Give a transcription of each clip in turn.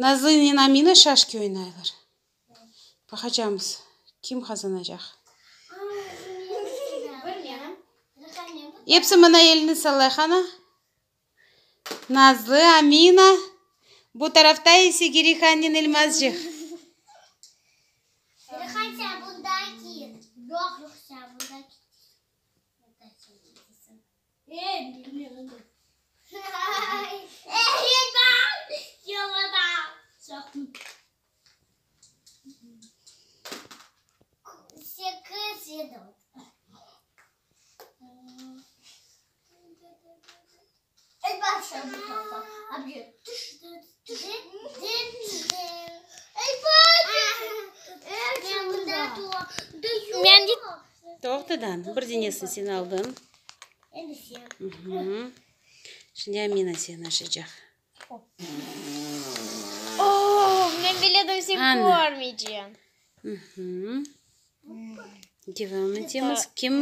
Nazlınen Amina şaşki oynaylar. Baqacamız, kim qazanacaq. Episi mına elini sallay, qana. Nazlı, Amina. Bu tarafta ise Gerihannen Elmazcıq. Toqtadan, bir denesini sen aldıñ. Şimdi Amina seni aşacaq. Men biledim, sen körmeyceñ. Devam etemiz. Kim?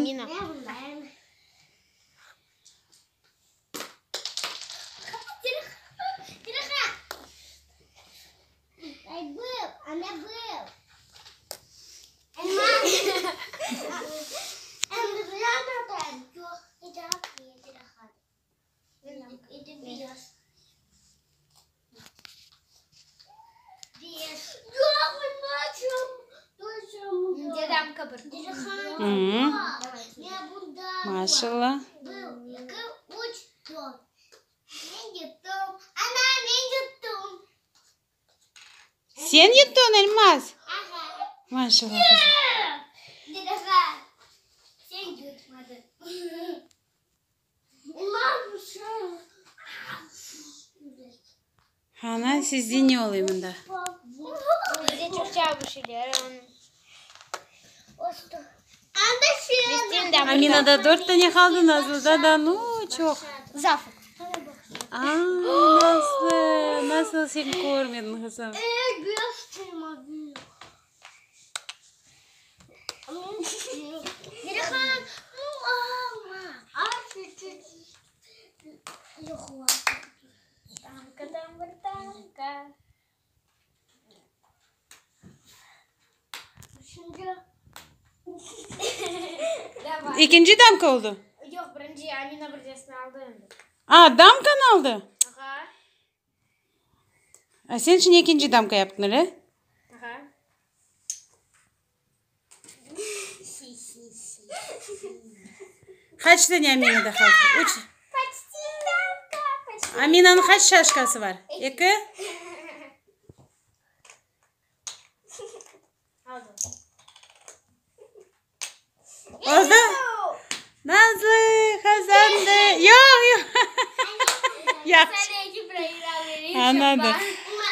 Maşallah. Sen yuttıñ, Elmaz? Maşallah, qızım. Ana, sizde ne oluy mında? Bizde çoqça bir şeyler. Aminada dört tane qaldı, Nazlıda da, nu, çoq. A, Nazlı, nasıl sen körmediñ, qızım? Ekinci damka oldı? Yoq, birinci Amina bircesini aldı endi. A, damkanı aldı? A sen şimdi ekinci damka yaptıñ, öyle? Qaç tane Aminada qaldı? Üç. Aminanıñ qaç şaşkası bar? Eki? Oldı? Nazlı qazandı. Yoq, yoq. Yahşı. Anladım.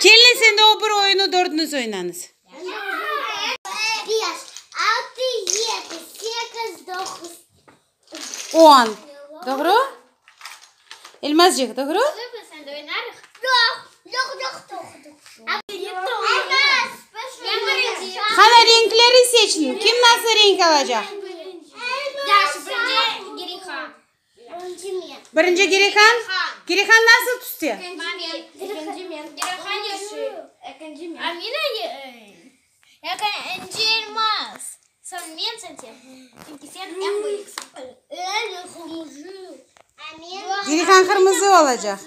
Keliñ endi o bir oyunı dördüñiz oynañız. On. Doğru? Elmazcıq, doğru? Qana, renkleri seçiñ. Kim nasıl renk alacaq? Birinci Gerihan. Gerihan nasıl tüste? Gerihan qırmızı olacaq.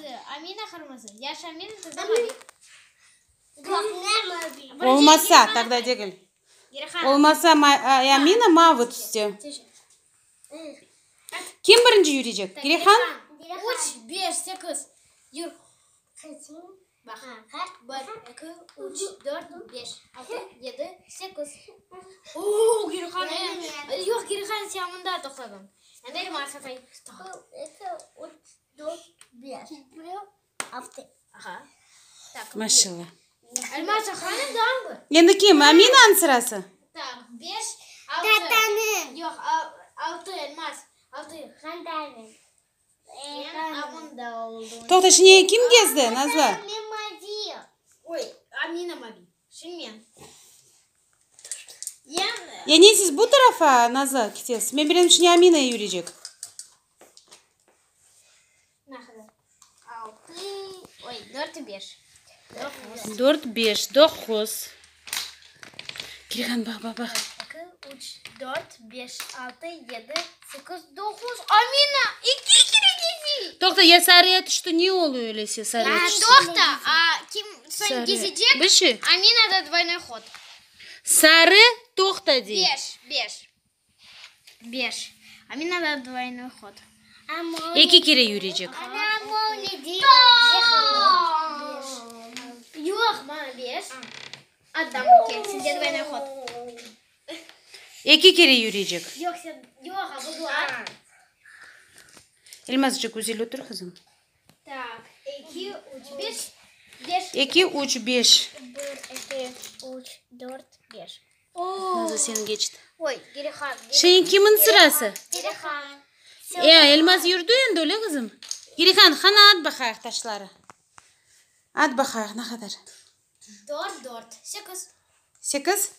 Olmasa, togda degil. Olmasa, Amina mavı tüste. Kim birinci yürecek? Gerihan? Maşallah. Endi kim? Aminanıñ sırası? Toqta, şimdi kim gezdi, Nazlı? Yani siz bu tarafa, Nazlı, ketesiz. Men bilem, şimdi Amina yürecek. Dört, beş, doquz. Kirihan, baq, baq, baq. Eki, üç, dört, beş, altı, yedi, sekiz, doquz. Amina, eki kere gezi. Toqta, ya sarıya tüşti, ne oluyor öylese sarıya tüşse? Toqta, a, kim soñ gezecek? Bir şey. Amina da dvoynoy hod. Sarı toqta dey. Beş, beş. Beş. Amina da dvoynoy hod. Eki kere yürecek. Yoq, maña beş. Adam kel, sende dvoynoy hod. Eki kere yürecek. Yoq, sen, yoq, a bu at. Elmazçıq, güzel otur, qızım. Tak, eki, üç, beş. Beş. Eki, üç, beş. Bir, eki, üç, dört, beş. Nazlı sen keçti. Oy, Gerihan. Şimdi kimin sırası? Gerihan. E, Elmaz yürdi endi, öyle qızım? Gerihan, qana at baqayıq taşları. At baqayıq, ne qadar? Dört, dört, sekiz. Sekiz?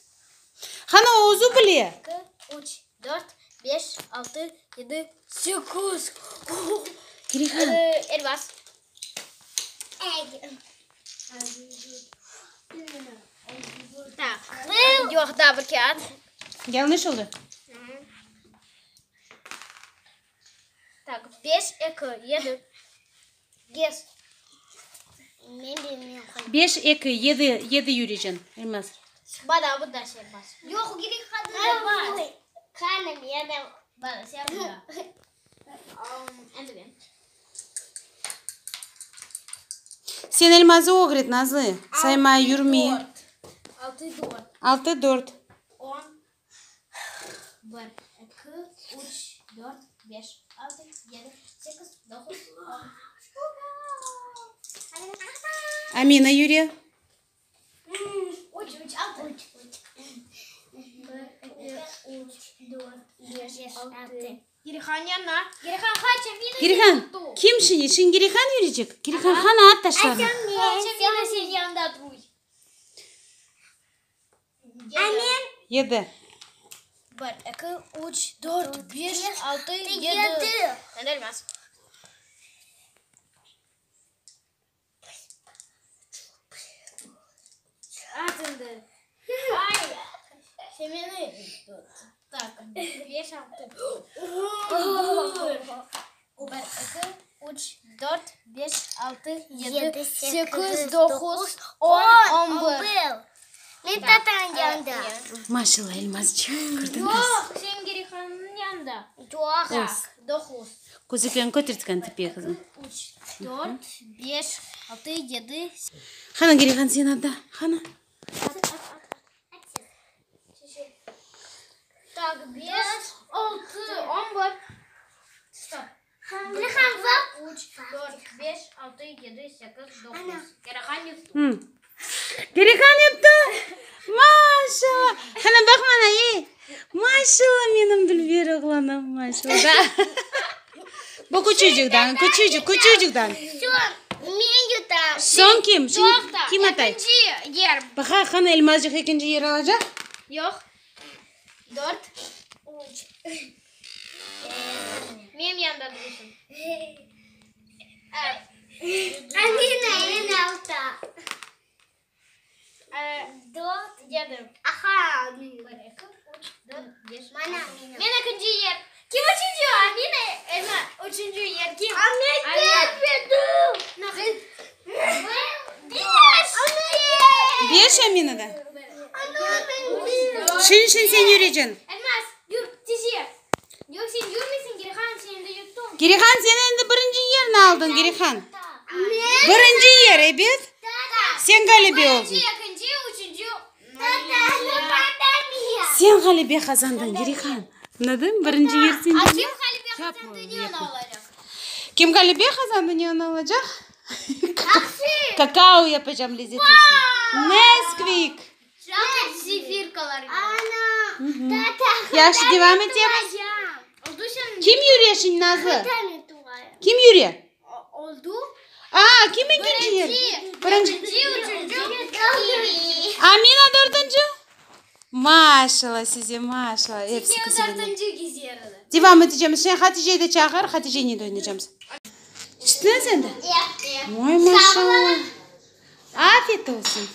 Qana o özü bile. Eki, üç, dört, beş, altı, yedi, sekiz. Gerihan. Elmaz. Tak. Yoq, daa bir kâğıt. Yañlış oldı. Tak, beş, eki, yedi. Gez. Men bilmeyim. Beş, eki, yedi, yedi yüreceñ, Elmaz. Bana, bu da şey bas. Yoq, gerek qadın bar. Qanım, ya da bana, sen buna. Endi men. Sen Elmazı ögret, Nazlı, saymay, yürmey. Altı, dört. Altı, dört. On, bir, eki, üç, dört, beş, altı, yedi, sekiz, doquz, on. Amina, yüre. Üç, üç, altı. Üç, üç. Bir, eki, üç, dört, beş, altı. Girihan yanına. Girihan qaç, Amina. Girihan, kim şimdi? Şimdi Girihan yürecek. Girihan, qana at taşlarnı. Qaç, Amina, sen yanında tur. Amin. Yedi. Bir, eki, üç, dört, beş, altı, yedi. Endi Elmaz. At endi. Ay, sen meni tak, beş, altı. Bir, eki, üç, dört, beş, altı, yedi, sekiz, doquz, on, on bir. Men tatanıñ yanında. Maşallah, Elmazçıq, kördiñ qız. Yoq, sen Gerihannıñ yanında. Yoq. Doquz. Közlüklerini kötertken tepeye, qızım. Üç, dört, beş, altı, yedi. Qana, Gerihan, sen at da, qana. Tak, beş, altı, on bir. Stop. Üç, dört, beş, altı, yedi, sekiz, doquz. Gerihan yuttı. Gerihan yuttı! Maşallah! Qana, baq maña, ey! Maşallah, menim dülber oğlanım, maşallah! Bu küçücikten, küçücik, küçücikten. Men yutam. Soñ kim? Şimdi kim atay? Ekinci yer. Baqayıq, qana, Elmazcıq ekinci yer alacaq? Yoq. Dört. Üç. Menim yanımda dursın. Amina, men alta. Dört. Yedi. Aha. Bir, eki, üç, dört, beş. Mana Amina. Men ekinci yer. Kim üçünci? Amina, Elma. Üçünci yer kim? Amina. Beş. Beş Amina da. Şimdi, şimdi sen yüreceñ. Elmaz, yür, tez yer. Yoq, sen yürmeysiñ, Gerihan, sen endi yuttıñ. Gerihan, sen endi birinci yerni aldıñ, Gerihan. Birinci yer, ebet. Sen ğalebe oldıñ. Birinci, ekinci, üçünci. Sen ğalebe qazandıñ, Gerihan. Añladıñ? Birinci yer sende. A kim ğalebe qazandı, ne onı alacaq? Kim ğalebe qazandı, ne onı alacaq? Kakao yapacam lezetlisini. Neskvik. Yahşı, devam etemiz. Kim yüre şimdi, Nazlı? Kim yüre? A, kim ekinci yer? Birinci. Amina dörtünci? Maşallah size, maşallah. Episi güzel. Devam etecemiz. Şimdi Haticeyi de çağır, Haticenen de oynaycamız. Çıqtıñız endi? Oy, maşallah. Afiyet olsun.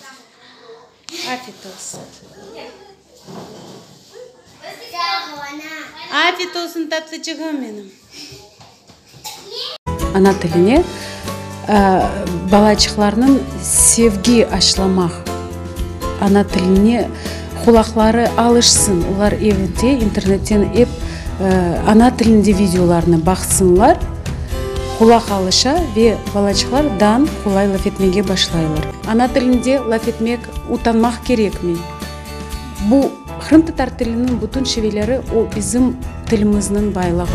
Afiyet olsun. Afiyet olsun, tatlıcığım menim. Ana tiline balaçıqlarnıñ sevgi aşlamaq, ana tiline qulaqları alışsın, olar evde internetten ep ana tilinde videolarnı baqsınlar, qulaq alışa ve balaçıqlar dan qolay laf etmege başlaylar. Ana tilinde laf etmek utanmaq kerekmey. Bu qırımtatar tiliniñ bütün şiveleri o bizim tilimizniñ baylığı.